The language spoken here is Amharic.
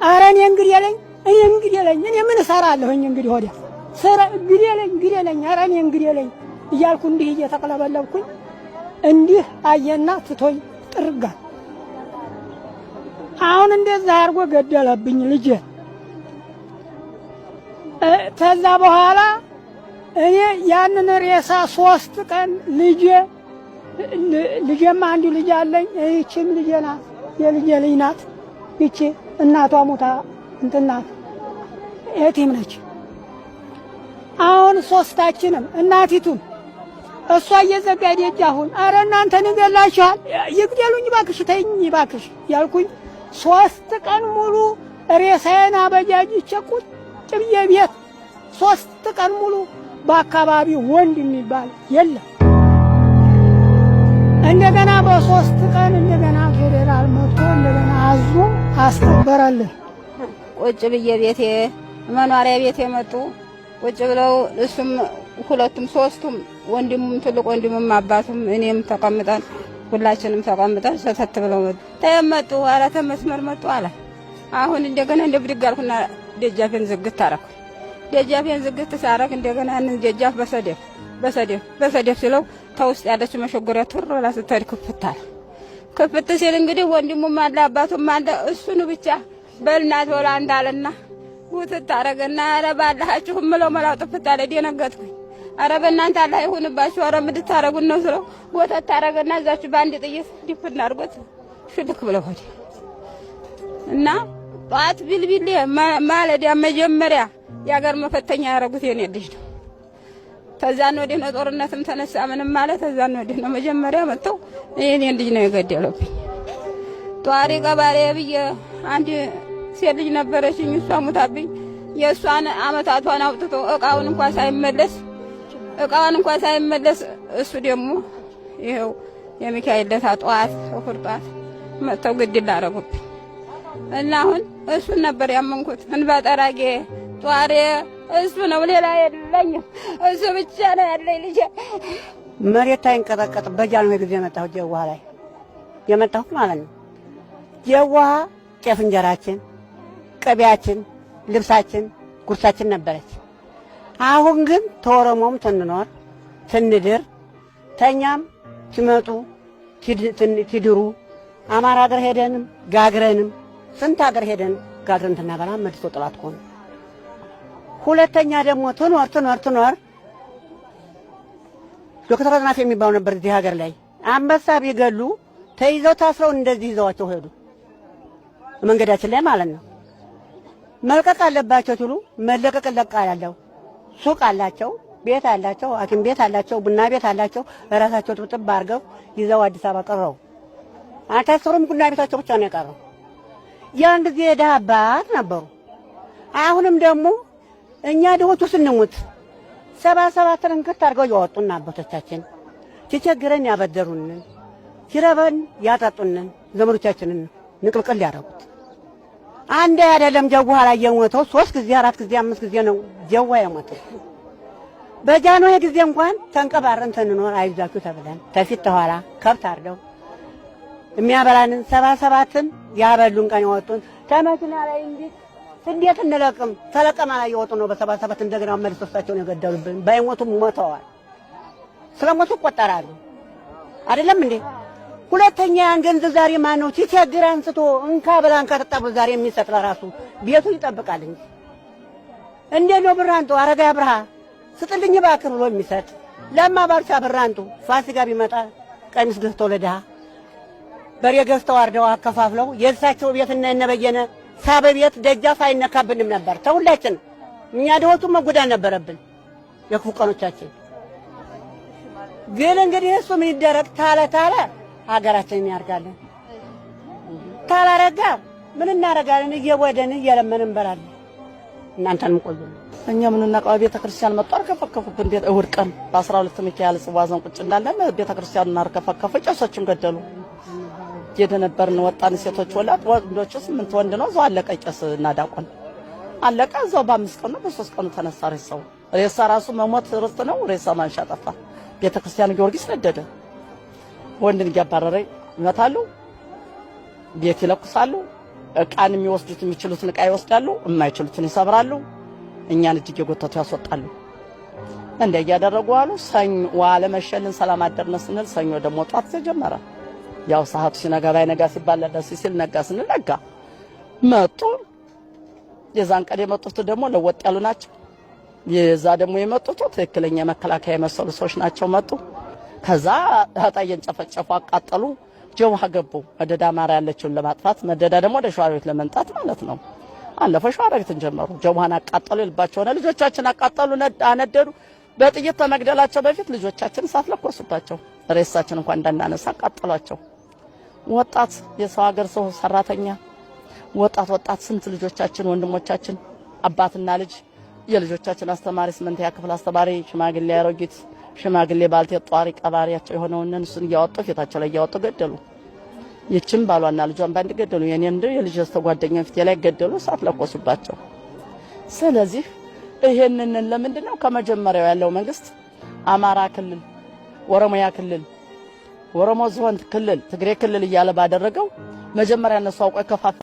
ኧረ እኔ እንግዲህ የለኝ፣ እኔ እንግዲህ የለኝ፣ እኔ ምን እሰራለሁኝ እንግዲህ ወዲያ ስራ ግደለኝ፣ ግደለኝ፣ ኧረ እኔ እንግዲህ የለኝ እያልኩ እንዲህ እየተቅለበለብኩኝ እንዲህ አየና ትቶኝ ጥርጋል። አሁን እንደዛ አድርጎ ገደለብኝ ልጄ። ከዛ በኋላ እኔ ያንን ሬሳ 3 ቀን ልጄ፣ ልጄማ አንዱ ልጅ አለኝ። ይቺም ልጄ ናት፣ የልጄ ልጅ ናት። ይቺ እናቷ ሙታ እንትን ናት፣ የቲም ነች። አሁን ሶስታችንም እናቲቱም እሷ እየዘጋ ደጃፉን፣ አረ እናንተን ይገላችኋል፣ ይግደሉኝ እባክሽ፣ ተይኝ እባክሽ ያልኩኝ 3 ቀን ሙሉ ሬሳዬን አበጃጅቼ ቁጭ ብዬ ቤት 3 ቀን ሙሉ በአካባቢው ወንድ የሚባል የለም። እንደገና በ3 ቀን እንደገና ፌዴራል መጥቶ እንደገና አዞ አስከበረልን። ቁጭ ብዬ ቤቴ መኖሪያ ቤቴ መጡ። ቁጭ ብለው እሱም ሁለቱም ሶስቱም ወንድሙም ትልቅ ወንድሙም አባቱም እኔም ተቀምጠን ሁላችንም ተቀምጠን ሰተት ብለው መጡ። ተመጡ አለ ተመስመር መጡ አለ። አሁን እንደገና እንደ ብድግ አልኩና ደጃፌን ዝግት አረኩ። ደጃፌን ዝግት ሳረግ እንደገና ያንን ደጃፍ በሰደፍ በሰደፍ በሰደፍ ሲለው ተውስጥ ያለችው መሸጎሪያ ቱር ብላ ስትሄድ ክፍት አለ። ክፍት ሲል እንግዲህ ወንድሙም አለ አባቱም አለ እሱኑ ብቻ በልናት በላ እንዳለና ጉትት አረገና ኧረ ባላችሁ ምለው መላው ጥፍት አለ። ደነገጥኩኝ። ኧረ በእናንተ አላህ ይሁንባችሁ፣ ኧረ ምን ልታረጉን ነው ስለው ጎተት አረገና እዛችሁ በአንድ ጥይት ድፍን አድርጎት ሽልክ ብለው ሄደ እና ጠዋት ቢልቢሌ ማለዳ መጀመሪያ የሀገር መፈተኛ ያደረጉት የኔ ልጅ ነው። ተዛን ወዲህ ነው ጦርነትም ተነሳ ምንም ማለት ተዛን ወዲህ ነው መጀመሪያ መጥተው የኔን ልጅ ነው የገደለብኝ። ጧሪ ቀባሪ ብዬ አንድ ሴት ልጅ ነበረችኝ፣ እሷ ሙታብኝ። የእሷን አመታቷን አውጥቶ እቃውን እንኳን ሳይመለስ እቃውን እንኳን ሳይመለስ እሱ ደግሞ ይኸው የሚካኤል ለታ ጠዋት እሑድ ጠዋት መጥተው ግድል አደረጉብኝ እና አሁን እሱን ነበር ያመንኩት። እንባ ጠራጌ ጧሬ እሱ ነው፣ ሌላ የለኝም። እሱ ብቻ ነው ያለኝ ልጄ። መሬት አይንቀጠቀጥ በጃንሆይ ጊዜ የመጣሁት ጀዋሃ ላይ የመጣሁት ማለት ነው። ጀዋሃ ጤፍ እንጀራችን፣ ቅቤያችን፣ ልብሳችን፣ ጉርሳችን ነበረች። አሁን ግን ተኦሮሞም ትንኖር ትንድር ተኛም ሲመጡ ሲድሩ አማራ ሀገር ሄደንም ጋግረንም ስንት ሀገር ሄደን ጋግረን ትናበላ መልሶ ጥላት ሆነ። ሁለተኛ ደግሞ ትኖር ትኖር ትኖር ዶክተር አጥናፍ የሚባሉ ነበር እዚህ ሀገር ላይ አንበሳ ቢገሉ ተይዘው ታስረው እንደዚህ ይዘዋቸው ሄዱ። መንገዳችን ላይ ማለት ነው። መልቀቅ አለባቸው ሲሉ መለቀቅ ለቃ ያለው ሱቅ አላቸው፣ ቤት አላቸው፣ ሐኪም ቤት አላቸው፣ ቡና ቤት አላቸው። ራሳቸው ጥብጥብ አድርገው ይዘው አዲስ አበባ ቀረው። አልታሰሩም። ቡና ቤታቸው ብቻ ነው የቀረው። ያን ጊዜ የድሀ አባት ነበሩ። አሁንም ደግሞ እኛ ድሆቹ ስንሙት 77ን እንክት አድርገው ያወጡን አባቶቻችን ሲቸግረን ያበደሩንን ሲረበን ያጠጡንን ዘመዶቻችንን ንቅልቅል ያደረጉት። አንድ አይደለም። ጀዋ ላይ የሞተው 3 ጊዜ 4 ጊዜ 5 ጊዜ ነው ጀዋ የሞተው። በጃንሆይ ጊዜ እንኳን ተንቀባረን ተንኖር አይዟችሁ ተብለን ተፊት ተኋላ ከብት አርደው የሚያበላንን 77ን ያበሉን ቀን ያወጡን ተመኪና ላይ እንዲህ እንዴት እንለቅም ተለቀማ ላይ የወጡ ነው። በ77 እንደገና መልሶ እሳቸውን የገደሉብን ባይሞቱም ሞተዋል። ስለሞቱ ይቆጠራሉ አይደለም እንዴ? ሁለተኛ ያን ገንዘብ ዛሬ ማን ነው ሲቸግር አንስቶ እንካ ብላ እንካ ጠጣ ብሎ ዛሬ የሚሰጥ ለራሱ ቤቱን ይጠብቃል እንጂ እንዴት ነው ብር አንጡ አረጋ ብርሃ ስጥልኝ እባክህ ብሎ የሚሰጥ ለማ ባልቻ ብር አንጡ ፋሲካ ቢመጣ ቀሚስ ገዝተው ለድሃ በሬ ገዝተው አርደው አከፋፍለው የእሳቸው ቤትና የነበየነ ሳበ ቤት ደጃፍ አይነካብንም ነበር። ተሁላችን እኛ ድሆቹ መጎዳት ነበረብን የክፉ ቀኖቻችን። ግን እንግዲህ እሱ ምን ይደረግ ታለ ታለ ሀገራችንን ያርጋለን። ታላረጋ ምን እናረጋለን? እየወደን እየለመን እንበላለን። እናንተንም ቆዩ። እኛ ምን እናውቀው? ቤተ ክርስቲያን መጥቶ አርከፈከፉብን። ቤት እሑድ ቀን በ12 ሚካኤል ጽዋ ዘን ቁጭ እንዳለን ቤተ ክርስቲያኑን አርከፈከፉ። ቄሶችም ገደሉ። የደነበርን ወጣን። ሴቶች ወላድ ወንዶቹ 8 ወንድ ነው። እዛው አለቀ። ቄስ እና ዲያቆን አለቀ። እዛው በ5 ቀኑ በ3 ቀኑ ተነሳ ሬሳው። ሬሳ ራሱ መሞት ርስት ነው። ሬሳ ማንሻ ጠፋ። ቤተ ክርስቲያኑ ጊዮርጊስ ነደደ። ወንድን እያባረረ ይመታሉ፣ ቤት ይለኩሳሉ። እቃን የሚወስዱት የሚችሉትን እቃ ይወስዳሉ፣ የማይችሉትን ይሰብራሉ። እኛን እጅ እየጎተቱ ያስወጣሉ። እንደ እያደረጉ አሉ። ሰኞ ዋለ መሸልን፣ ሰላም አደርነ ስንል ሰኞ ደግሞ ጧት ተጀመረ። ያው ሰዓቱ ሲነጋ ባይነጋ ሲባል ደስ ሲል ነጋ ስንል ነጋ መጡ። የዛን ቀን የመጡት ደግሞ ለወጥ ያሉ ናቸው። የዛ ደግሞ የመጡት ትክክለኛ መከላከያ የመሰሉ ሰዎች ናቸው መጡ። ከዛ አጣየን ጨፈጨፉ፣ አቃጠሉ። ጀውሃ ገቡ። መደዳ አማራ ያለችውን ለማጥፋት መደዳ ደግሞ ወደ ሸዋሮቢት ለመምጣት ማለት ነው። አለፈ ሸዋሮቢትን ጀመሩ። ጀውሃን አቃጠሉ። የልባቸው ሆነ። ልጆቻችን አቃጠሉ፣ አነደዱ። በጥይት ከመግደላቸው በፊት ልጆቻችን እሳት ለኮሱባቸው። ሬሳችን እንኳን እንዳናነሳ አቃጠሏቸው። ወጣት የሰው ሀገር ሰው ሰራተኛ ወጣት ወጣት ስንት ልጆቻችን ወንድሞቻችን አባትና ልጅ የልጆቻችን አስተማሪ ስምንተኛ ክፍል አስተማሪ ሽማግሌ አሮጊት ሽማግሌ ባልቴት ጧሪ ቀባሪያቸው የሆነውን እሱን እያወጡ ፊታቸው ላይ እያወጡ ገደሉ። ይችም ባሏና ልጇን ባንድ ገደሉ። የኔን የልጅ ጓደኛ ፊቴ ላይ ገደሉ፣ እሳት ለኮሱባቸው። ስለዚህ ይሄንን ለምንድን ነው ከመጀመሪያው ያለው መንግስት አማራ ክልል፣ ኦሮሚያ ክልል፣ ኦሮሞ ዞን ክልል፣ ትግሬ ክልል እያለ ባደረገው መጀመሪያ እነሱ አውቆ የከፋፈ